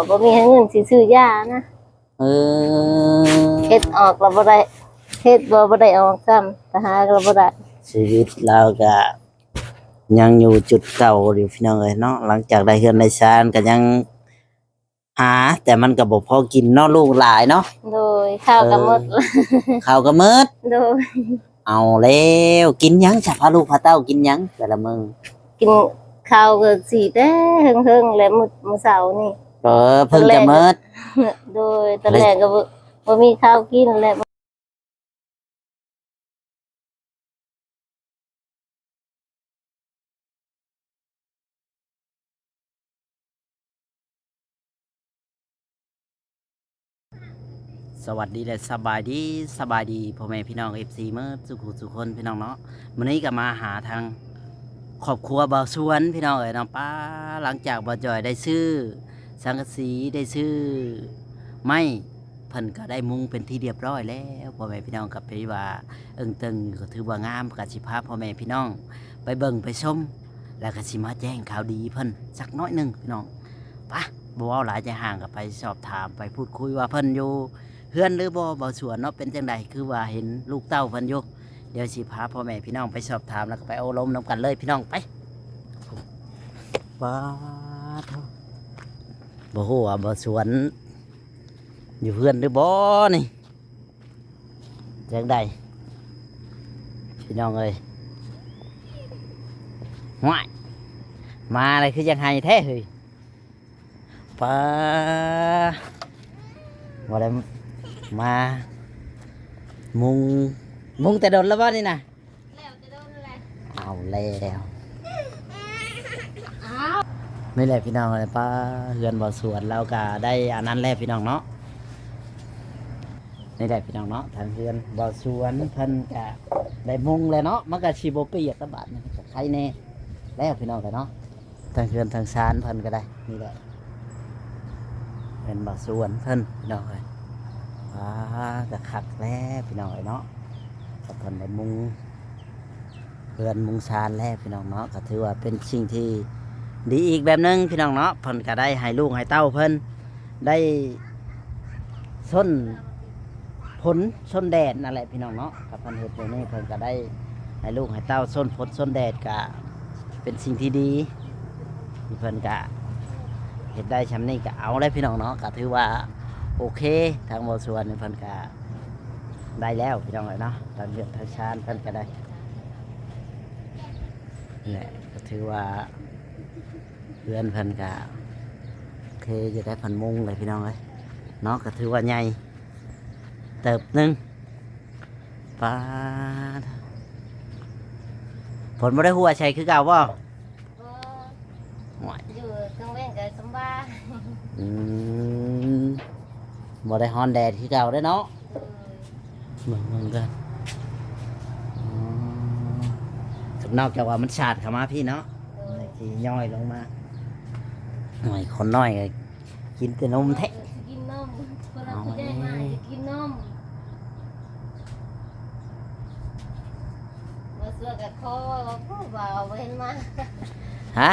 ບໍ່ມີເງິນຊິຊື້ຢານະ. ເອີ ເຮັດອອກລະບໍ່ໄດ້ ເຮັດບໍ່ ບໍ່ໄດ້ອອກຊ້ຳ ໄປຫາກະບໍ່ໄດ້. ຊີວິດລາວກະຍັງຢູ່ຈຸດເກົ່າຢູ່ພີ່ນ້ອງເອີຍເນາະ. ຫຼັງຈາກໄດ້ເຮືອນໄດ້ຊານກະຍັງຫາ ແຕ່ມັນກະບໍ່ພໍກິນເນາະ ລູກຫຼາຍເນາະ. ໂດຍ ເຂົ້າກະໝົດ ເອີ ເຂົ້າກະໝົດ. ໂດຍ ເອົາແລ້ວ ກິນຫຍັງຊະ ພາລູກພາເຕົ້າກິນຫຍັງແຕ່ລະມື້? ກິນເຂົ້າກະຊິແຕ່ເທິງໆ ແລະ ມື້ ມື້ເຊົ້ານີ້. ເອີ ເພິ່ນກະໝົດ. ໂດຍ ຕອນແລກກະບໍ່ ບໍ່ມີເຂົ້າກິນແລ້ວ. ສະຫວັດດີ ແລະ ສະບາຍດີ ສະບາຍດີພໍ່ແມ່ພີ່ນ້ອງ ເອັຟຊີ ໝົດສູ່ຜູ້ສູ່ຄົນພີ່ນ້ອງເນາະ. ມື້ນີ້ກະມາຫາທາງຄອບຄົວບ່າວສວນພີ່ນ້ອງເອີຍເນາະ. ປ້າ ຫຼັງຈາກບ່າວຈ່ອຍໄດ້ຊື້ສັງກະສີ ໄດ້ຊື້ໄມ້ ເພິ່ນກະໄດ້ມຸງເປັນທີ່ລຽບຮ້ອຍແລ້ວ ພໍ່ແມ່ພີ່ນ້ອງ. ກະເປັນວ່າເອີ່ງເຕີງກະຖືວ່າງາມ ກະຊິພາພໍ່ແມ່ພີ່ນ້ອງໄປເບິ່ງໄປຊົມ ແລ້ວກະຊິມາແຈ້ງຂ່າວດີເພິ່ນຈັກໜ້ອຍໜຶ່ງພີ່ນ້ອງ. ປະ ບໍ່ເວົ້າຫຼາຍໃຈຫ່າງ ກະໄປສອບຖາມໄປພູດຄຸຍວ່າເພິ່ນຢູ່ເຮືອນຫຼືບໍ່ ບ່າວສວນເນາະ. ເປັນຈັ່ງໃດຄືວ່າເຫັນລູກເຕົ້າເພິ່ນຢູ່? ດຽວຊິພາພໍ່ແມ່ພີ່ນ້ອງໄປສອບຖາມ ແລ້ວກະໄປໂອ້ລົມນຳກັນເລີຍພີ່ນ້ອງ. ໄປ ປາດ ບໍ່ຮູ້ວ່າບ່າວສວນຢູ່ເຮືອນຫຼືບໍ່ນີ້? ຈັ່ງໃດພີ່ນ້ອງເອີຍ? ຫ້ວຍ ມາແລ້ວຄືຢາກໄຫ້ແທ້ເຮີ້ຍ. ປາ ບໍ່ໄດ້ມາມຸງ ມຸງແຕ່ດົນແລ້ວບໍ່ນີ້ນະ? ເອົາແລ້ວ ນີ້ແຫຼະພີ່ນ້ອງເອີຍ. ປ້າ ເຮືອນບ່າວສວນລາວກະໄດ້ອັນນັ້ນແລ້ວພີ່ນ້ອງເນາະ. ນີ້ແຫຼະພີ່ນ້ອງເນາະ ທາງເຮືອນບ່າວສວນເພິ່ນກະໄດ້ມຸງແລ້ວເນາະ. ມັນກະຊິບໍ່ປຽກລະບາດນີ້ ກະໄຄແນ່ແລ້ວພີ່ນ້ອງເອີຍເນາະ. ທາງເຮືອນທາງຊານເພິ່ນກະໄດ້ ນີ້ແຫຼະ ເຮືອນບ່າວສວນເພິ່ນພີ່ນ້ອງເອີຍ. ປາ ກະຄັກແລ້ວພີ່ນ້ອງເອີຍເນາະ ກະເພິ່ນໄດ້ມຸງເຮືອນມຸງຊານແລ້ວພີ່ນ້ອງເນາະ. ກະຖືວ່າເປັນສິ່ງທີ່ດີອີກແບບໜຶ່ງພີ່ນ້ອງເນາະ. ເພິ່ນກະໄດ້ໃຫ້ລູກໃຫ້ເຕົ້າເພິ່ນໄດ້ຊົນ ຝົນຊົນແດດນັ້ນແຫຼະພີ່ນ້ອງເນາະ. ກະເພິ່ນເຮັດແບບນີ້ ເພິ່ນກະໄດ້ໃຫ້ລູກໃຫ້ເຕົ້າຊົນຝົນຊົນແດດ ກະເປັນສິ່ງທີ່ດີ ທີ່ເພິ່ນກະເຮັດໄດ້ຊ່ຳນີ້ກະເອົາແລ້ວພີ່ນ້ອງເນາະ. ກະຖືວ່າໂອເຄ ທາງບ່າວສວນເພິ່ນກະໄດ້ແລ້ວພີ່ນ້ອງເອີຍເນາະ. ທາງເຮືອນທາງຊານເພິ່ນກະໄດ້ ນີ້ແຫຼະ ກະຖືວ່າ ເຮືອນເພິ່ນກະໂອເຄຢູ່ໄດ໋ ເພິ່ນມຸງເລີຍພີ່ນ້ອງເອີຍເນາະ. ກະຖືວ່າໃຫຍ່ເຕີບໜຶ່ງ. ປາດ ຝົນບໍ່ໄດ້ຫົວໃສ່ຄືເກົ່າບໍ່? ບໍ່ ໂອ້ຍ ຢູ່ກາງເວັນກະສຳບາຍ. ອືມ ບໍ່ໄດ້ຮ້ອນແດດຄືເກົ່າເດ້ເນາະ. ເບິ່ງ ເບິ່ງກ່ອນ ອໍ ນອກຈາກວ່າມັນສາດເຂົ້າມາພີ້ເນາະ ໂດຍ ທີ່ຍ້ອຍລົງມາ. ໂອ້ຍ ຄົນນ້ອຍກະກິນແຕ່ນົມແທ້ ກິນນົມ ຄົນລະຜູ້ໃຫຍ່ມາກິນນົມ. ບ່າວສວນກະຂໍວ່າ ຜູ້ບ່າວບໍ່ເຫັນມາ ຮະ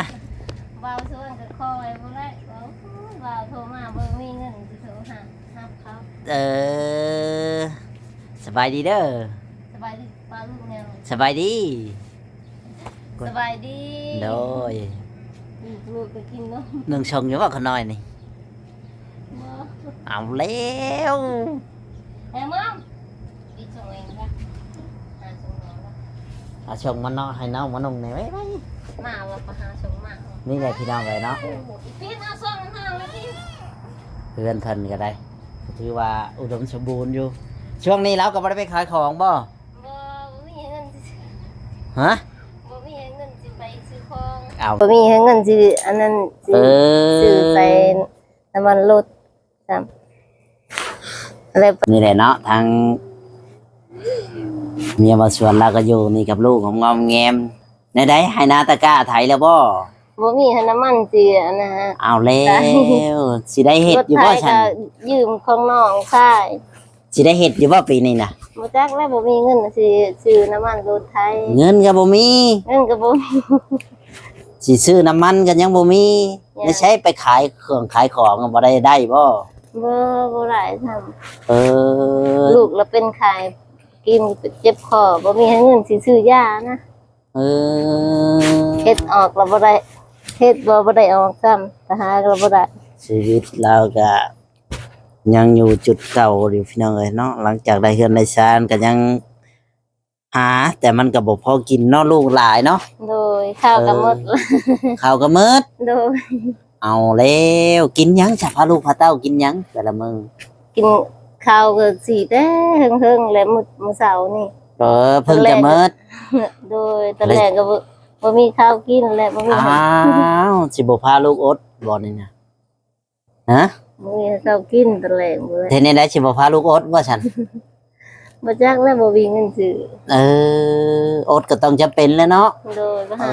ບ່າວສວນກະຂໍໃຫ້ບໍ່ໄດ້ ວ່າຜູ້ບ່າວໂທມາ ບໍ່ມີເງິນຊິໂທຫາ ຮັບເຂົາ. ເອີ ສະບາຍດີເດີ ສະບາຍດີປ້າລຸງແນວ ສະບາຍດີ ສະບາຍດີ ໂດຍ ລູກ ລູກກະກິນນົມ ນຸ່ງຊົງຢູ່ບໍ່ຂະນ້ອຍນີ້? ບໍ່ ເອົາແລ້ວ ແມ່ມອມ ກິນຊົງເອງກະ ຫາຊົງມາເນາະ ໃຫ້ນ້ອງມານຸ່ງແດ່ ໄວໆ ມາວ່າໄປຫາຊົງມາ ນີ້ແຫຼະພີ່ນ້ອງເອີຍເນາະ ໂອ້ຍ ປີນເອົາຊົງມາແລ້ວຕິ ເຮືອນເພິ່ນກະໄດ້ ຖືວ່າອຸດົມສົມບູນຢູ່. ຊ່ວງນີ້ລາວກະບໍ່ໄດ້ໄປຂາຍຂອງບໍ່? ບໍ່ ບໍ່ມີເງິນຊິຊື້ ຮະ ບໍ່ມີເງິນຊິໄປຊື້ຂອງ ເອົາ ບໍ່ມີເງິນຊິອັນນັ້ນ ຊິ ເອີ ຊື້ໃສ່ນ້ຳມັນລົດຊ້ຳ ແລ້ວ ນີ້ແຫຼະເນາະ ທາງເມຍບ່າວສວນລາວກະຢູ່ນີ້ກັບລູກງອມໆແງມ. ແນວໃດ ໄຮ່ນາຕະກ້າໄຖແລ້ວບໍ່? ບໍ່ມີຫັ້ນນະ ມັນຊິອັນນະ ເອົາແລ້ວ ຊິໄດ້ເຮັດຢູ່ບໍ່ຊັ້ນ? ລົດໄຖກະຢືມຂອງນ້ອງຊາຍ ຊິໄດ້ເຮັດຢູ່ບໍ່ປີນີ້ນະ? ບໍ່ຈັກແລ້ວ ບໍ່ມີເງິນຊິຊື້ນ້ຳມັນລົດໄຖ ເງິນກະບໍ່ມີ ເງິນກະບໍ່ມີ ຊິ ຊິຊື້ນ້ຳມັນກໍຍັງບໍ່ມີ. ຍັງ ແລ້ວໃຊ້ໄປຂາຍເຄື່ອງຂາຍຂອງບໍ່ໄດ້ ໄດ້ບໍ່? ບໍ່ ບໍ່ໄດ້ຊ້ຳ. ເອີ ລູກລະເປັນຂາຍຄຣີມ ເຈັບຄໍ ບໍ່ມີເງິນຊິຊື້ຢານະ. ເອີ ເຮັດອອກລະບໍ່ໄດ້ ເຮັດບໍ່ ບໍ່ໄດ້ອອກຊ້ຳ ໄປຫາກໍບໍ່ໄດ້. ຊີວິດລາວກະຍັງຢູ່ຈຸດເກົ່າຢູ່ ພີ່ນ້ອງເອີຍເນາະ. ຫຼັງຈາກໄດ້ເຮືອນໄດ້ຊານກໍຍັງຫາ ແຕ່ມັນກໍບໍ່ພໍກິນເນາະ ລູກຫຼາຍເນາະ. ໂດຍ ເຂົ້າກໍໝົດ ເອີ ເຂົ້າກໍໝົດ. ໂດຍ ເອົາແລ້ວ ກິນຫຍັງຊະ? ພາລູກພາເຕົ້າກິນຫຍັງແຕ່ລະມື້? ກິນເຂົ້າກໍຊິແຕ່ເທິງໆ ແລະ ມື້ ມື້ເຊົ້ານີ້. ເອີ ເພິ່ນກໍໝົດ. ໂດຍ ຕອນແລກກໍບໍ່ ບໍ່ມີເຂົ້າກິນ ແລະ ບໍ່ມີ ອ້າວ ຊິບໍ່ພາລູກອົດບໍ່ນີ້ນະ? ຮະ? ບໍ່ມີເຂົ້າກິນຕອນແລກ. ເຮັດແນວໃດຊິບໍ່ພາລູກອົດບໍ່ຊັ້ນ? ບໍ່ຈັກແລ້ວ ບໍ່ມີເງິນຊື້. ເອີ ອົດກໍຕ້ອງຈຳເປັນແຫຼະເນາະ. ໂດຍ ມາຫາ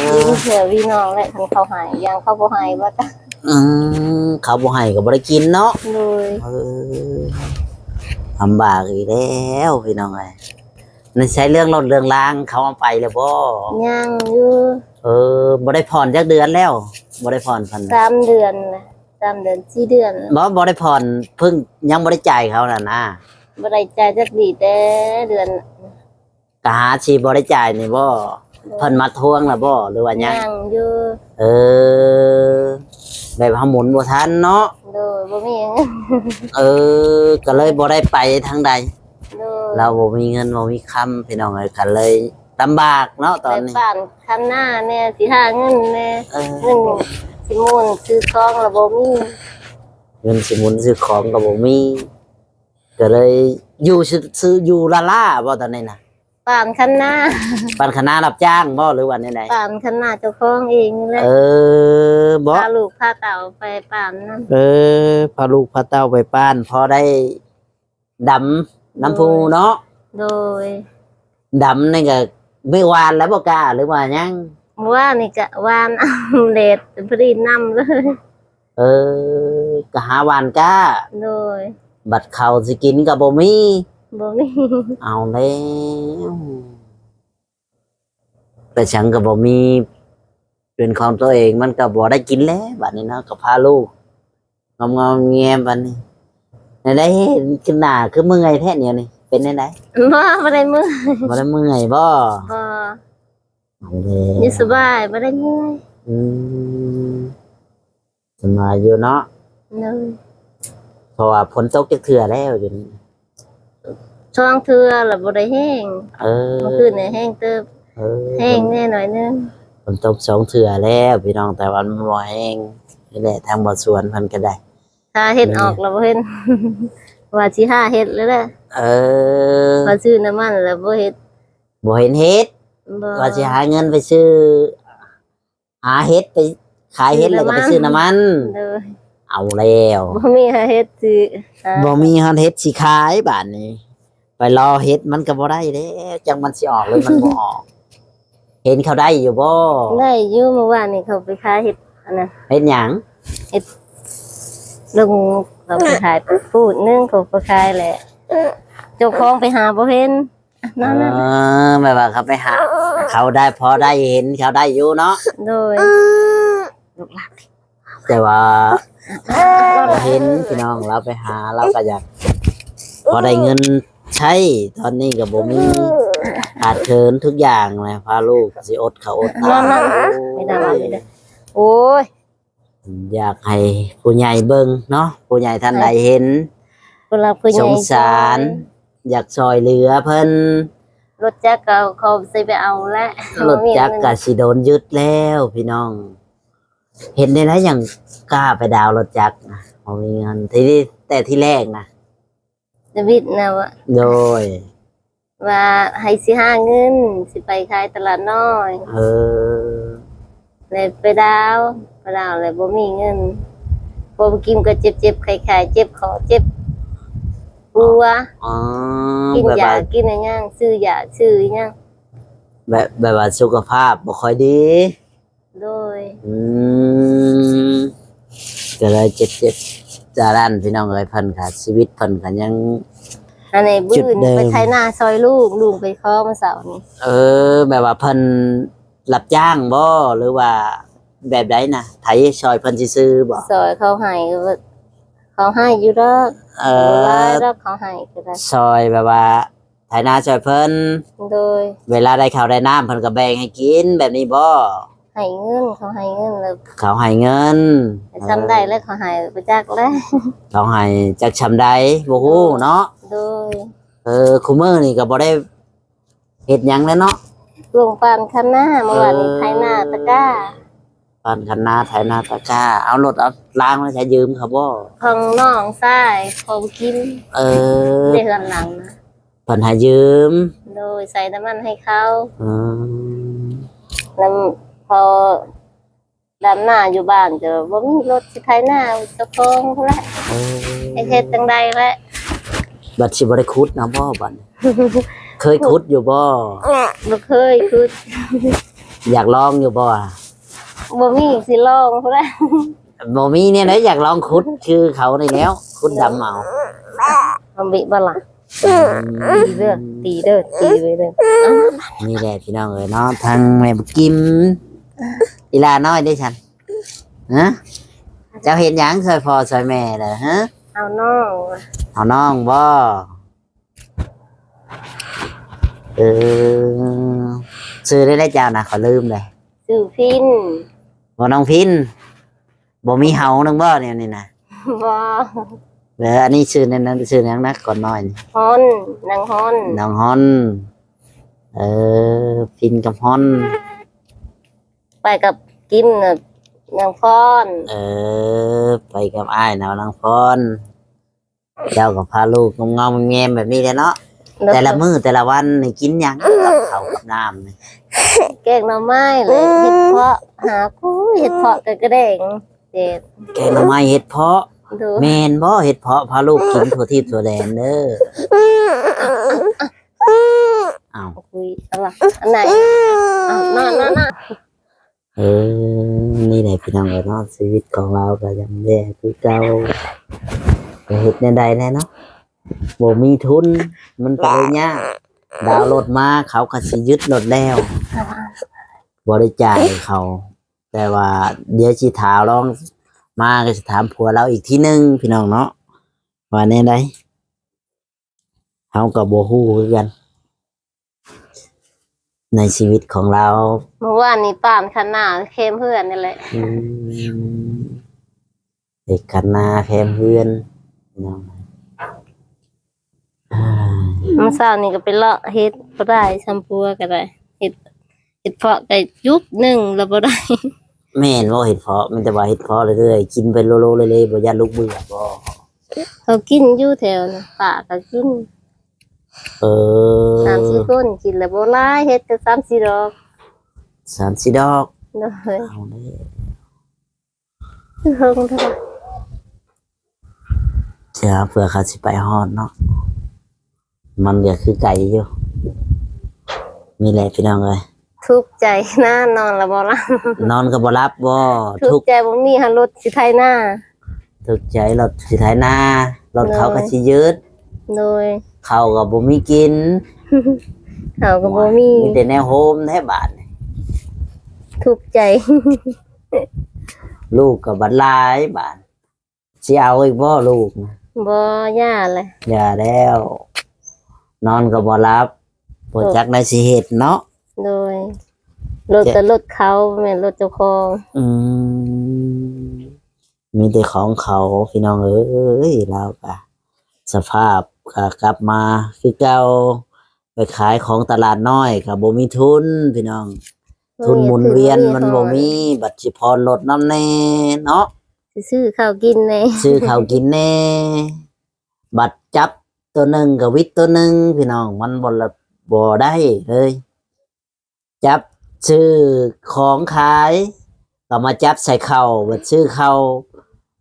ເອີ ກິນແຖວພີ່ນ້ອງແຫຼະ ຄັນເຂົາໃຫ້ ຢ່າງເຂົາບໍ່ໃຫ້ບໍ່ຈັກ. ອືມ ເຂົາບໍ່ໃຫ້ກໍບໍ່ໄດ້ກິນເນາະ. ໂດຍ ເອີ ລຳບາກອີກແລ້ວພີ່ນ້ອງເອີຍ. ໃນໃຊ້ເລື່ອງລົດເລື່ອງລາງ ເຂົາເອົາໄປແລ້ວບໍ່? ຍັງຢູ່. ເອີ ບໍ່ໄດ້ຜ່ອນຈັກເດືອນແລ້ວ? ບໍ່ໄດ້ຜ່ອນພັນ ສາມເດືອນນະ. ສາມເດືອນ ສີ່ເດືອນ. ບໍ່ ບໍ່ໄດ້ຜ່ອນ ເພິ່ງຍັງບໍ່ໄດ້ຈ່າຍເຂົານັ້ນນະ. ບໍ່ໄດ້ຈ່າຍຈັກບາດ ແຕ່ເດືອນ ກະຫາຊິບໍ່ໄດ້ຈ່າຍນີ້ບໍ່? ໂດຍ ເພິ່ນມາທວງລະບໍ່ ຫຼືວ່າຍັງ? ຍັງຢູ່. ເອີ ແບບເຮົາໝູນບໍ່ທັນເນາະ. ໂດຍ ບໍ່ມີເງິນ. ເອີ ກໍເລີຍບໍ່ໄດ້ໄປທາງໃດ. ໂດຍ ລາວບໍ່ມີເງິນບໍ່ມີຄຳ ພີ່ນ້ອງເອີຍ ກໍເລີຍລຳບາກເນາະຕອນນີ້. ໄປປ້ານຄັນນາແດ່ ຊິຫາເງິນແດ່. ເອີ ເງິນຊິໝູນຊື້ຂອງລະບໍ່ມີ ເງິນຊິໝູນຊື້ຂອງກໍບໍ່ມີ ກໍເລີຍຢູ່ຊື່ໆ ຢູ່ລ້າໆບໍ່ຕອນນີ້ນະ? ປ້ານຄັນນາ. ປ້ານຄັນນາຮັບຈ້າງບໍ່ ຫຼືວ່າແນວໃດ? ປ້ານຄັນນາເຈົ້າຂອງເອງນີ້ແຫຼະ. ເອີ ບໍ່ ພາລູກພາເຕົ້າໄປປ້ານນຳ. ເອີ ພາລູກພາເຕົ້າໄປປ້ານ ພໍໄດ້ ດຳນຳຜູ້ເນາະ. ໂດຍ ດຳນີ້ກະມື້ວານແລ້ວບໍ່ກ້າ ຫຼືວ່າຍັງ? ມື້ວານນີ້ກະຫວ່ານເອົາແດດ ພໍດີນຳເລີຍ. ເອີ ກະຫາຫວ່ານກ້າ. ໂດຍ ບັດເຂົ້າຊິກິນກະບໍ່ມີ. ບໍ່ມີ. ເອົາແລ້ວ ໄປສັງກໍບໍ່ມີເປັນຂອງຕົວເອງ ມັນກໍບໍ່ໄດ້ກິນແລ້ວບາດນີ້ເນາະ. ກໍພາລູກງອມໆແງມບາດນີ້ ແນວໃດ ເຫັນຂຶ້ນໜ້າຄືເມື່ອຍແທ້ແນວນີ້ ເປັນແນວໃດ? ບໍ່ ບໍ່ໄດ້ເມື່ອຍ. ບໍ່ໄດ້ເມື່ອຍບໍ່? ບໍ່. ເອົາແລ້ວ ຢູ່ສະບາຍ ບໍ່ໄດ້ເມື່ອຍ. ອືມ ສະບາຍຢູ່ເນາະ. ໂດຍ ເພາະວ່າຝົນຕົກຈັກເທື່ອແລ້ວຢູ່ນີ້? ສອງເທື່ອລະບໍ່ໄດ້ແຮງ. ເອີ ມື້ຄືນນີ້ແຮງເຕີບ. ເອີ ແຮງແດ່ໜ້ອຍໜຶ່ງ. ຝົນຕົກສອງເທື່ອແລ້ວພີ່ນ້ອງ ແຕ່ວ່າມັນບໍ່ແຮງ. ນີ້ແຫຼະ ທາງບ່າວສວນເພິ່ນກໍໄດ້ ຫາເຮັດອອກລະບໍ່ເຫັນ ວ່າຊິຫາເຮັດແລ້ວແຫຼະ. ເອີ ວ່າຊື້ນ້ຳມັນລະບໍ່ເຮັດ ບໍ່ເຫັນເຮັດ. ບໍ່ ວ່າຊິຫາເງິນໄປຊື້ ຫາເຫັດ ໄປຂາຍເຫັດແລ້ວກໍໄປຊື້ນ້ຳມັນ. ໂດຍ ເອົາແລ້ວ ບໍ່ມີຫາເຫັດຊິ ບໍ່ມີຮອດເຫັດຊິຂາຍບາດນີ້. ໄປລໍເຫັດມັນກໍບໍ່ໄດ້ແລ້ວ ຈັກມັນຊິອອກ ຫຼືມັນບໍ່ອອກ. ເຫັນເຂົາໄດ້ຢູ່ບໍ່? ໄດ້ຢູ່ ມື້ວານນີ້ເຂົາໄປຂາຍເຫັດອັນນັ້ນ. ເຫັດຫຍັງ? ເຫັດລະໂງກ ເຂົາໄປຂາຍປູດໜຶ່ງ ເຂົາໄປຂາຍແຫຼະ ເຈົ້າຂອງໄປຫາບໍ່ເຫັນ. ນັ້ນນະ ເອີ ແບບວ່າເຂົາໄປຫາ ເຂົາໄດ້ ພໍໄດ້ເຫັນ ເຂົາໄດ້ຢູ່ເນາະ. ໂດຍ ແຕ່ວ່າບໍ່ເຫັນພີ່ນ້ອງ ລາວໄປຫາ ລາວກໍຢາກພໍໄດ້ເງິນໃຊ້. ຕອນນີ້ກໍບໍ່ມີ ຂາດເຂີນທຸກຢ່າງແຫຼະ ພາລູກຊິອົດເຂົ້າອົດນ້ຳ. ໂອ້ຍ ໂອ້ຍ ຢາກໃຫ້ຜູ້ໃຫຍ່ເບິ່ງເນາະ ຜູ້ໃຫຍ່ທ່ານໃດເຫັນ ຜູ້ຫຼັກຜູ້ໃຫຍ່ ສົງສານ ຢາກຊ່ອຍເຫຼືອເພິ່ນ. ລົດຈັກກໍເຂົາຊິໄປເອົາແຫຼະ ລົດຈັກກໍຊິໂດນຍຶດແລ້ວພີ່ນ້ອງ. ເຮັດແນວໃດຈັ່ງກ້າໄປດາວລົດຈັກນະ ບໍ່ມີເງິນ ທີ່ ແຕ່ທີແລກນະ. ດາວິດນະວ່າ ໂດຍ ວ່າໃຫ້ຊິຫາເງິນ ຊິໄປຂາຍຕະຫຼາດນ້ອຍ. ເອີ ແລ້ວໄປດາວ ໄປດາວແລ້ວບໍ່ມີເງິນ ພໍໄປກິນກໍເຈັບໆໄຂ້ໆ ເຈັບຄໍເຈັບຫົວ. ອໍ ກິນຢາ ແບບວ່າ ກິນອີຫຍັງ ຊື້ຢາ ຊື້ອີຫຍັງ ແບບ ແບບວ່າສຸຂະພາບບໍ່ຄ່ອຍດີ. ໂດຍ ອືມ ກໍເລີຍເຈັບໆຈານັ້ນ ພີ່ນ້ອງເອີຍ. ເພິ່ນກໍ ຊີວິດເພິ່ນກໍຍັງ ອັນນີ້ ມື້ອື່ນໄປໄຖນາຊ່ອຍລຸງ ລຸງໄປຂໍມື້ເຊົ້ານີ້. ເອີ ແບບວ່າເພິ່ນ ຮັບຈ້າງບໍ່ ຫຼືວ່າແບບໃດນະ? ໄຖຊ່ອຍເພິ່ນຊື່ໆບໍ່? ຊ່ອຍເຂົາໃຫ້ ເຂົາໃຫ້ຢູ່ດອກ. ເອີ ບໍ່ຫຼາຍດອກ ເຂົາໃຫ້ກໍໄດ້. ຊ່ອຍແບບວ່າໄຖນາຊ່ອຍເພິ່ນ. ໂດຍ. ເວລາໄດ້ເຂົ້າໄດ້ນ້ຳ ເພິ່ນກໍແບ່ງໃຫ້ກິນ ແບບນີ້ບໍ່? ໃຫ້ເງິນ ເຂົາໃຫ້ເງິນແລ້ວ ເຂົາໃຫ້ເງິນ ແຕ່ຊ່ຳໃດແລ້ວ ເຂົາໃຫ້ບໍ່ຈັກແລ້ວ ເຂົາໃຫ້ຈັກຊ່ຳໃດ ບໍ່ຮູ້ເນາະ. ໂດຍ. ເອີ ຄູ່ມື້ນີ້ກໍບໍ່ໄດ້ເຮັດຫຍັງແລ້ວເນາະ ຊ່ວງປານຄັນນາ ເມື່ອວານນີ້ ເອີ ໄຖນາຕະກ້າ. ປານຄັນນາ ໄຖນາຕະກ້າ. ເອົາລົດເອົາລາງມາໃຊ້ ຢືມເຂົາບໍ່? ຂອງນ້ອງຊາຍ ຂອງກິນ. ເອີ ໃນເຮືອນຫຼັງນະ ເພິ່ນໃຫ້ຢືມ. ໂດຍ. ໃສ່ນ້ຳມັນໃຫ້ເຂົາ. ອືມ ນຳ ພໍດຳນາຢູ່ບ້ານກໍບໍ່ມີລົດຊິໄຖນາ ເຈົ້າຂອງພຸ້ນແຫຼະ. ເອີ ເຮັດ ເຮັດຈັ່ງໃດແຫຼະ. ບັດຊິບໍ່ໄດ້ຂຸດນຳບໍ່ບັດ? ເຄີຍຂຸດຢູ່ບໍ່? ບໍ່ເຄີຍຂຸດ. ຢາກລອງຢູ່ບໍ່? ບໍ່ມີຊິລອງພຸ້ນແຫຼະ. ບໍ່ມີແນວໃດ ຢາກລອງຂຸດຄືເຂົານີ້ແລ້ວ ຂຸດດຳເອົາ. ບໍ່ມີບໍ່ລະ? ອືມ ຕີເດີ ຕີເດີ ຕີໄວ້ເດີ. ນີ້ແຫຼະພີ່ນ້ອງເອີຍເນາະ ທາງແມ່ບຸກກິມ. ອີຫຼ້ານ້ອຍເດ້ຊັ້ນ? ຮະ? ເຈົ້າເຮັດຫຍັງຊ່ອຍພໍ່ຊ່ອຍແມ່ລະ? ຮະ? ເອົານ້ອງ. ເອົານ້ອງບໍ່? ເອີ ຊື່ໃດເຈົ້ານະ? ຂ້ອຍລືມເລີຍ. ຊື່ພິນ. ບໍ່ ນ້ອງພິນ. ບໍ່ມີເຫົາໜຶ່ງບໍ່ແນວນີ້ນະ? ບໍ່. ເອີ ອັນນີ້ຊື່ນັ້ນ ຊື່ຫຍັງນະ ກ່ອນນ້ອຍນີ້? ຮອນ ນາງຮອນ. ນ້ອງຮອນ. ເອີ ພິນກັບຮອນ. ໄປກັບກິມນະ ນາງພອນ. ເອີ ໄປກັບອ້າຍນະ ນາງພອນ. ເຈົ້າກໍພາລູກງອມໆແງມໆແບບນີ້ແຫຼະເນາະ. ໂດຍ. ແຕ່ລະມື້ແຕ່ລະວັນນີ້ກິນຫຍັງ ກັບເຂົ້າກັບນ້ຳນີ້? ແກງໜໍ່ໄມ້ແຫຼະ ເຫັດເຜາະ ຫາ ໂອ້ຍ ເຫັດເຜາະກັບກະແດງແດດ. ແກງໜໍ່ໄມ້ເຫັດເຜາະ. ໂດຍ. ແມ່ນບໍ່ ເຫັດເຜາະພາລູກກິນທົ່ວທິດທົ່ວແດນເດີ. ອ້າວ ອຸ້ຍ ອັນລະ ອັນໃດ? ອ້າວ ນອນໆໆ. ເອີ ນີ້ແຫຼະພີ່ນ້ອງເອີຍເນາະ ຊີວິດຂອງລາວກໍຍ່ຳແຍ່ຄືເກົ່າ. ຈະເຮັດແນວໃດແດ່ເນາະ ບໍ່ມີທຶນ ມັນກໍເລີຍຍາກ. ດາວລົດມາ ເຂົາກໍຊິຍຶດລົດແລ້ວ ບໍ່ໄດ້ຈ່າຍເຂົາ. ແຕ່ວ່າດຽວຊິຖາມລອງມາ ກໍຊິຖາມຜົວລາວອີກທີໜຶ່ງພີ່ນ້ອງເນາະ ວ່າແນວໃດ. ເຮົາກໍບໍ່ຮູ້ຄືກັນ ໃນຊີວິດຂອງລາວ. ເມື່ອວານນີ້ປານຄັນນາແຄມເຮືອນນີ້ແຫຼະ. ອືມ ເຮັດຄັນນາແຄມເຮືອນ. ມື້ເຊົ້ານີ້ກໍໄປເລາະເຫັດ ບໍ່ໄດ້ຊ່ຳປົວກໍໄດ້ ເຫັດ ເຫັດເຜາະໄດ້ຈຸກໜຶ່ງແລ້ວບໍ່ໄດ້. ແມ່ນບໍ່ ເຫັດເຜາະ? ມີແຕ່ວ່າເຫັດເຜາະເລື້ອຍໆ ກິນໄປໂລໆເລໆ ບໍ່ຢ້ານລູກເບື່ອບໍ່? ເຂົາກິນຢູ່ແຖວນີ້ ປາກໍກິນ. ເອີ ສາມສີ່ຄົນກິນແລ້ວບໍ່ຫຼາຍ ເຫັດກໍສາມສີ່ດອກ. ສາມສີ່ດອກ. ໂດຍ. ເອົາແລ້ວ ເຮີງເທົ່າໃດ? ເພື່ອເຂົາຊິໄປຮອດເນາະ ມັນກໍຄືໄກຢູ່. ນີ້ແຫຼະພີ່ນ້ອງເອີຍ ທຸກໃຈນາ ນອນລະບໍ່ຫຼັບ. ນອນກໍບໍ່ຫຼັບບໍ່? ທຸກໃຈບໍ່ມີຫັ້ນລົດຊິໄຖນາ. ທຸກໃຈລົດຊິໄຖນາ ລົດເຂົາກໍຊິຍຶດ. ໂດຍ. ເຂົ້າກໍບໍ່ມີກິນ ເຂົ້າກໍບໍ່ມີ ມີແຕ່ແນວໂຮມແທ້ບາດນີ້ ທຸກໃຈ. ລູກກໍບັດຫຼາຍບາດ ຊິເອົາອີກບໍ່ລູກນະ? ບໍ່ ຢ່າແຫຼະ ຢ່າແລ້ວ. ນອນກໍບໍ່ຫຼັບ ບໍ່ຈັກແນວຊິເຮັດເນາະ. ໂດຍ. ລົດກໍລົດເຂົາ ແມ່ນລົດເຈົ້າຂອງ. ອືມ ມີແຕ່ຂອງເຂົາພີ່ນ້ອງເອີຍ. ລາວກະສະພາບກະກັບມາຄືເກົ່າ ໄປຂາຍຂອງຕະຫຼາດນ້ອຍກໍບໍ່ມີທຶນພີ່ນ້ອງ. ໂອ້ຍ ທຶນໝູນວຽນມັນບໍ່ມີ ທຶນບໍ່ມີ ບັດຊິຜ່ອນລົດນຳແດ່ເນາະ ຊິຊື້ເຂົ້າກິນແດ່ ຊື້ເຂົ້າກິນແດ່. ບັດຈັບໂຕໜຶ່ງກໍວິດໂຕໜຶ່ງພີ່ນ້ອງ ມັນບໍ່ລະ ບໍ່ໄດ້ເລີຍ. ຈັບຊື້ຂອງຂາຍ ກໍມາຈັບໃສ່ເຂົ້າ ບັດຊື້ເຂົ້າ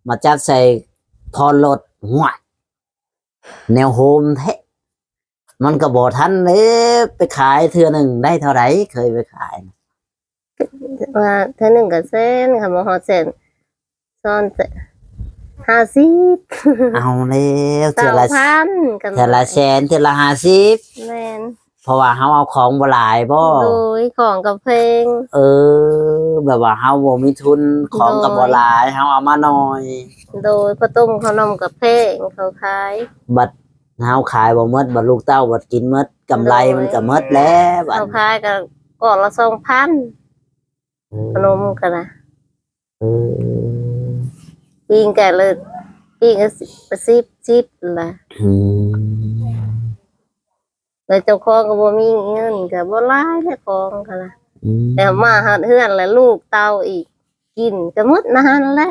ມາຈັບໃສ່ຜ່ອນລົດ. ຫ້ວຍ ແນວໂຮມແທ້ ມັນກໍບໍ່ທັນເດ້. ໄປຂາຍເທື່ອໜຶ່ງໄດ້ເທົ່າໃດ? ເຄີຍໄປຂາຍ ວ່າເທື່ອໜຶ່ງກໍແສນ ຄັນບໍ່ຮອດແສນ ຊ້ອນ ຫ້າສິບ. ເອົາແລ້ວ ເທື່ອລະ ສາມພັນ ເທື່ອລະແສນ ເທື່ອລະຫ້າສິບ. ແມ່ນ. ເພາະວ່າເຮົາເອົາຂອງບໍ່ຫຼາຍບໍ? ໂດຍ ຂອງກໍແພງ. ເອີ ແບບວ່າເຮົາບໍ່ມີທຶນ ຂອງກໍບໍ່ຫຼາຍ ໂດຍ ເຮົາເອົາມາໜ້ອຍ. ໂດຍ ເຂົ້າຕົ້ມເຂົ້າໜົມກໍແພງ ເຂົາຂາຍ ບັດເຮົາຂາຍບໍ່ໝົດ ບັດລູກເຕົ້າບັດກິນໝົດ ກຳໄລ ໂດຍ ມັນກໍໝົດແລ້ວ ເຮົາຂາຍກໍກ້ອນລະສອງພັນ ເອີ ຂະໜົມກໍນະ. ເອີ ປີ້ງກະເລີຍ ປີ້ງກໍສິບ ສິບລະ. ອືມ ແລ້ວເຈົ້າຂອງກໍບໍ່ມີເງິນ ກໍບໍ່ຫຼາຍແຫຼະຂອງຫັ້ນນະ. ອືມ ແຕ່ມາຮອດເຮືອນແລ້ວລູກເຕົ້າອີກ ກິນກໍໝົດໃນຫັ້ນແຫຼະ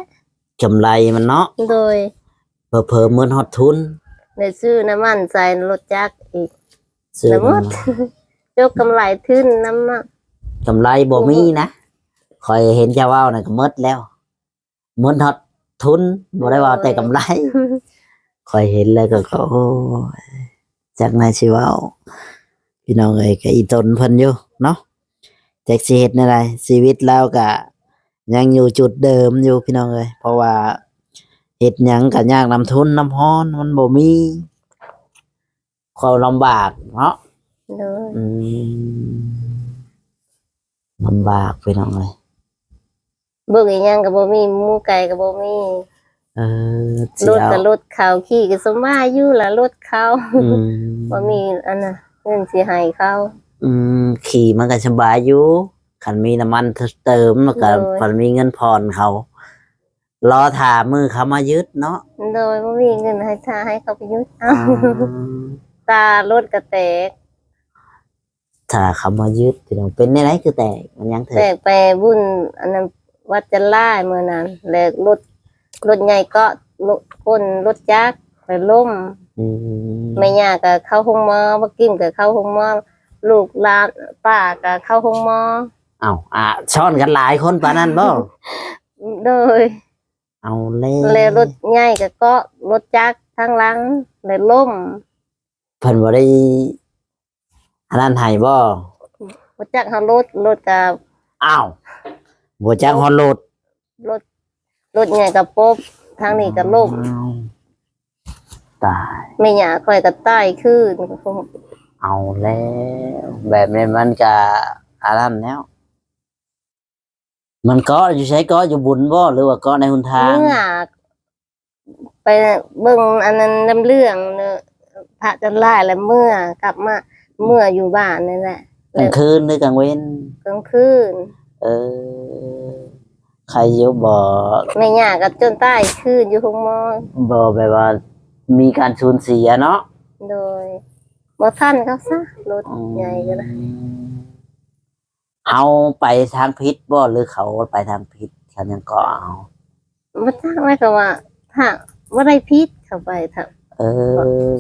ກຳໄລມັນເນາະ. ໂດຍ ເຜີໆໝົດຮອດທຶນ ໄດ້ຊື້ນ້ຳມັນໃສ່ລົດຈັກອີກ ຊື້ ແລ້ວໝົດ ຈົກກຳໄລທຶນນຳເນາະ. ກຳໄລບໍ່ມີນະ ຂ້ອຍເຫັນເຈົ້າເວົ້ານັ້ນກໍໝົດແລ້ວ ໝົດຮອດທຶນ ບໍ່ໄດ້ເວົ້າແຕ່ກຳໄລ. ໂດຍ ຂ້ອຍເຫັນແລ້ວກໍ ໂອ້ຍ ຈັກແນວຊິເວົ້າ ພີ່ນ້ອງເອີຍ ກໍອີ່ຕົນເພິ່ນຢູ່ເນາະ ຈັກຊິເຮັດແນວໃດ ຊີວິດລາວກໍຍັງຢູ່ຈຸດເດີມຢູ່ ພີ່ນ້ອງເອີຍ ເພາະວ່າເຮັດຫຍັງກໍຍາກນຳທຶນນຳຮອນ ມັນບໍ່ມີ ຄວາມລຳບາກເນາະ. ໂດຍ ອືມ ລຳບາກພີ່ນ້ອງເອີຍ ເບິ່ງອີ່ຫຍັງກໍບໍ່ມີ ໝູໄກ່ກໍບໍ່ມີ. ເອີ ລົດກໍລົດເຂົາ ຂີ່ກໍສະບາຍຢູ່ລະລົດເຂົາ ອືມ ບໍ່ມີອັນນະ ເງິນຊິໃຫ້ເຂົາ. ອືມ ຂີ່ມັນກໍສະບາຍຢູ່ ຄັນມີນ້ຳມັນເຕີມ ແລ້ວກໍ ໂດຍ ຄັນມີເງິນຜ່ອນເຂົາ ລໍຖ້າມື້ເຂົາມາຍຶດເນາະ. ໂດຍ ບໍ່ມີເງິນໃຫ້ ຖ້າໃຫ້ເຂົາໄປຍຶດເອົາ. ອືມ ຕາລົດກໍແຕກ ຖ້າເຂົາມາຍຶດ ພີ່ນ້ອງ ເປັນແນວໃດຄືແຕກ ມັນຫຍັງແຕກ? ແຕກໄປບຸນອັນນັ້ນ ວັດຈັນລາຍມື້ນັ້ນ ແລ້ວລົດ ລົດໃຫຍ່ເກາະ ລົດ ຄົນລົດຈັກ ແລ້ວລົ້ມ. ອືມ ແມ່ຍ່າກໍເຂົ້າໂຮງໝໍ ບັກກິມກໍເຂົ້າໂຮງໝໍ ລູກຫຼານປ້າກໍເຂົ້າໂຮງໝໍ. ເອົ້າ ອາ ຊ້ອນກັນຫຼາຍຄົນປານນັ້ນບໍ? ໂດຍ ເອົາແລ້ວ ແລ້ວລົດໃຫຍ່ກໍເກາະລົດຈັກທາງຫຼັງ ແລ້ວລົ້ມ. ເພິ່ນບໍ່ໄດ້ອັນນັ້ນໃຫ້ບໍ? ບໍ່ຈັກເຮົາລົດ ລົດກໍ ອ້າວ ບໍ່ຈັກຮອດລົດ ລົດ ລົດໃຫຍ່ກໍປົບ ທາງນີ້ກໍລົ້ມ. ອ້າວ ຕາຍ ແມ່ຍ່າຂ້ອຍກໍຕາຍຄືນ. ເອົາແລ້ວ ແບບນີ້ມັນກໍອັນນັ້ນແລ້ວ. ມັນເກາະຢູ່ໃສ? ເກາະຢູ່ບຸນບໍ ຫຼືວ່າເກາະໃນຫົນທາງ? ເມື່ອໄປເບິ່ງອັນນັ້ນນຳເລື່ອງເນາະ ພະຈັນລາຍ ແລ້ວເມື່ອ ກັບມາ ເມື່ອຢູ່ບ້ານນີ້ແຫຼະ. ກາງຄືນຫຼືກາງເວັນ? ກາງຄືນ. ເອີ ໃຄຢູ່ບໍ? ແມ່ຍ່າກໍຈົນຕາຍຄືນຢູ່ໂຮງໝໍ. ບໍ່ ແບບວ່າມີການສູນເສຍເນາະ? ໂດຍ ບໍ່ທັນເຂົາຊະ ລົດ ອືມ ໃຫຍ່ກໍໄດ້. ເຮົາໄປທາງຜິດບໍ ຫຼືເຂົາໄປທາງຜິດ ເຂົາຍັງເກາະເຮົາ? ບໍ່ຈັກ ແລ້ວກໍວ່າ ຫາກບໍ່ໄດ້ຜິດ ເຂົາໄປທາງ ເອີ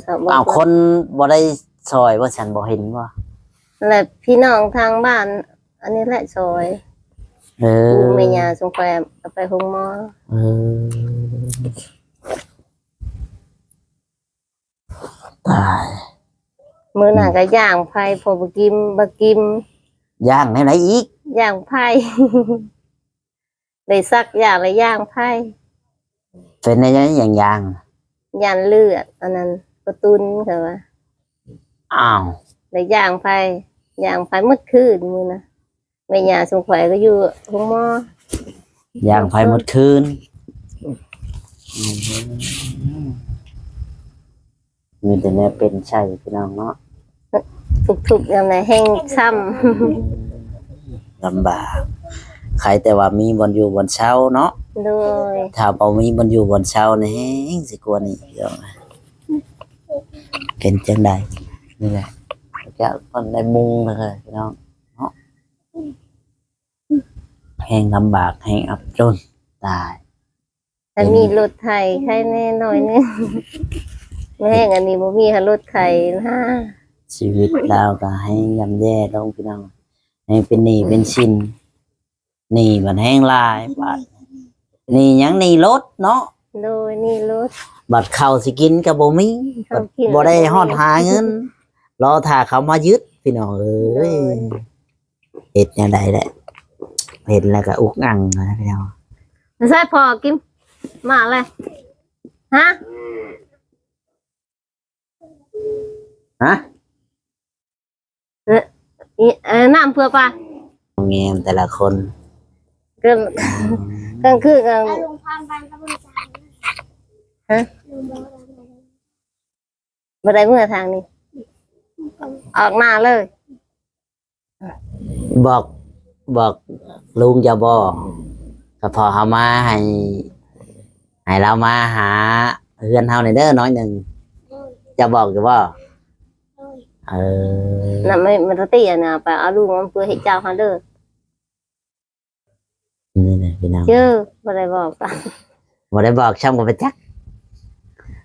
ເຂົາບໍ່ ເອົາ ຄົນບໍ່ໄດ້ຊ່ອຍວ່າຊັ້ນ ບໍ່ເຫັນບໍ? ແລະພີ່ນ້ອງທາງບ້ານອັນນີ້ແຫຼະຊ່ອຍ. ເອີ ແມ່ຍ່າສົງໄປ ເອົາໄປໂຮງໝໍ. ເອີ ຕາຍ ມື້ນັ້ນກໍຍ່າງໄຟ ພໍບັກກິມ ບັກກິມ. ຍ່າງແນວໃດອີກ? ຍ່າງໄຟ ໄດ້ສັກຢາ ແລ້ວຍ່າງໄຟ. ເປັນໄດ້ຫຍັງຍ່າງ? ຢ້ານເລືອດ ອັນນັ້ນ ກະຕຸ້ນ ເຂົາວ່າ. ອ້າວ ໄດ້ຍ່າງໄຟ ຍ່າງໄຟໝົດຄືນມື້ນະ. ແມ່ຍ່າສົມຄວາຍກໍຢູ່ໂຮງໝໍ ຍ່າງໄຟໝົດຄືນ. ອືມ ມີແຕ່ແນວເປັນໃສ່ພີ່ນ້ອງເນາະ ທຸກໆ ຍາມໃດແຮ່ງຊ້ຳ ລຳບາກ. ໃຄແຕ່ວ່າມີບ່ອນຢູ່ບ່ອນເຊົາເນາະ. ໂດຍ ຖ້າບໍ່ມີບ່ອນຢູ່ບ່ອນເຊົານີ້ແຮ່ງຊິກວ່ານີ້ພີ່ນ້ອງ. ເປັນຈັ່ງໃດ? ນີ້ແຫຼະ ຈະຄົນໄດ້ມຸງເລີຍພີ່ນ້ອງເນາະ. ແຮ່ງລຳບາກ ແຮ່ງອັບຈົນຕາຍ. ຄັນມີລົດໄຖໄຄແດ່ໜ້ອຍໜຶ່ງ ແຮ່ງອັນນີ້ບໍ່ມີ ຫາລົດໄຖນະ. ຊີວິດລາວກໍແຮ່ງຍ່ຳແຍ່ລົງພີ່ນ້ອງ ແຮ່ງເປັນໜີ້ເປັນສິນ. ໜີ້ບັດແຮ່ງຫຼາຍ ບາດໜີ້ຫຍັງ? ໜີ້ລົດເນາະ. ໂດຍ ໜີ້ລົດ ບັດເຂົ້າຊິກິນກໍບໍ່ມີ ເຂົ້າກິນ ບັດບໍ່ໄດ້ຮອດຫາເງິນ ລໍຖ້າເຂົາມາຍຶດພີ່ນ້ອງເອີຍ. ໂດຍ ເຮັດແນວໃດແຫຼະ ເຫັນແລ້ວກໍອຸກອັ່ງນະພີ່ນ້ອງ. ໃສ່ພໍກິນ ມາແລ້ວ ຮະ ຮະ? ປະ ແງມແຕ່ລະຄົນ ກາງ ກາງຄືນກາງ ແລ້ວລຸງພານໄປກັບລຸງຈານ ຮະ ລຸງບອກ ບໍ່ໄດ້ເມືອທາງນີ້ ອອກໜ້າເລີຍ. ບອກ ບອກລຸງເຈົ້າບໍ່? ກໍພໍເຮົາມາໃຫ້ ໃຫ້ລາວມາຫາເຮືອນເຮົາແດ່ເດີໜ້ອຍໜຶ່ງ ເຈົ້າບອກຢູ່ບໍ່? ເອີ ນຳ ມັນຕະຕິອັນນະ ໄປເອົາລູກມາເພື່ອເຮັດເຈົ້າຫັ້ນເດີ. ນີ້ນະພີ່ນ້ອງ ເຈີ ບໍ່ໄດ້ບອກ ບໍ່ໄດ້ບອກຊ້ຳກໍໄປຈັກ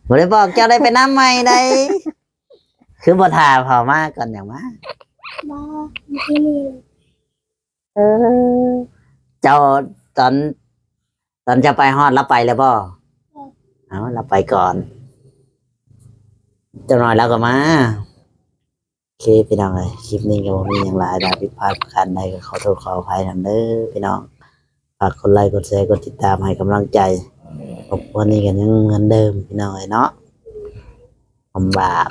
ບໍ່ໄດ້ບອກເຈົ້າໄດ້ໄປນຳໃໝ່ໃດ ຄືບໍ່ຖ້າເຂົາມາກ່ອນຫຍັງມາ ບໍ່ ເອີ ເຈົ້າ ຕອນ ຕອນເຈົ້າໄປຮອດລາວໄປແລ້ວບໍ່? ເອີ ເອົາ ລາວໄປກ່ອນ ຈັກໜ້ອຍລາວກໍມາ. ໂອເຄພີ່ນ້ອງເອີຍ ຄລິບນີ້ກໍບໍ່ມີຫຍັງຫຼາຍດອກ ຜິດພາດປະການໃດກໍຂໍໂທດຂໍອະໄພນຳເດີພີ່ນ້ອງ. ຝາກກົດໄລ ກົດແຊ ກົດຕິດຕາມໃຫ້ກຳລັງໃຈ ຄອບຄົວນີ້ກໍຍັງເໝືອນເດີມພີ່ນ້ອງເອີຍເນາະ ລຳບາກ